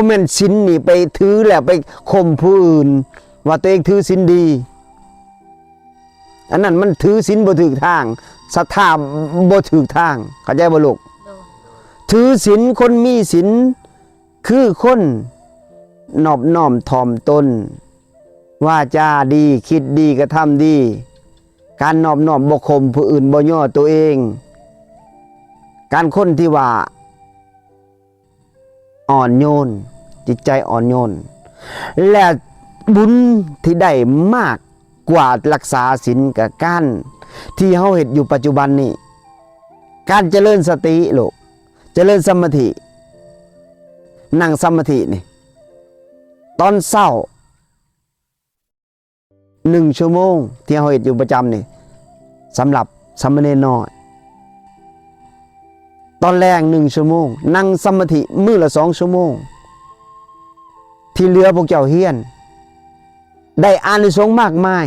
ບໍ່ແມ່ນສິນນີ້ໄປຖືແລ້ວໄປຂົ່ມຜູ້ອື່ນວ່າຕົວເອງຖືສິນດີ. ອັນນັ້ນມັນຖືສິນບໍ່ຖືກທາງ, ສັດທາບໍ່ຖືກທາງ. ເຂົ້າໃຈບໍ່ລູກ? ໂດຍ. ຖືສິນ, ຄົນມີສິນຄືຄົນນອບນ້ອມຖ່ອມຕົນ, ວາຈາດີ, ຄິດດີ, ກະທຳດີ. ການນອບນ້ອມ, ບໍ່ຂົ່ມຜູ້ອື່ນ, ບໍ່ຍໍໂຕເອງ. ການຄົນທີ່ວ່າອ່ອນໂຍນ, ຈິດໃຈອ່ອນໂຍນ. ແລະ ບຸນທີ່ໄດ້ມາກກວ່າລັກສາສິນ ກະການທີ່ເຮົາເຮັດຢູ່ປັດຈຸບັນນີ້, ການຈະເລີນສະຕິລູກ, ຈະເລີນສະມາທິ, ນັ່ງສະມາທິນີ້ ຕອນເຊົ້າ ໜຶ່ງຊົ່ວໂມງທີ່ເຮົາເຮັດຢູ່ປະຈຳນີ້ ສຳລັບສາມະເນນນ້ອຍ. ຕອນແລງໜຶ່ງຊົ່ວໂມງ, ນັ່ງສະມາທິມື້ລະສອງຊົ່ວໂມງ. ທີ່ເຫຼືອພວກເຈົ້າຮຽນ ໄດ້ອານິສົງມາກມາຍ.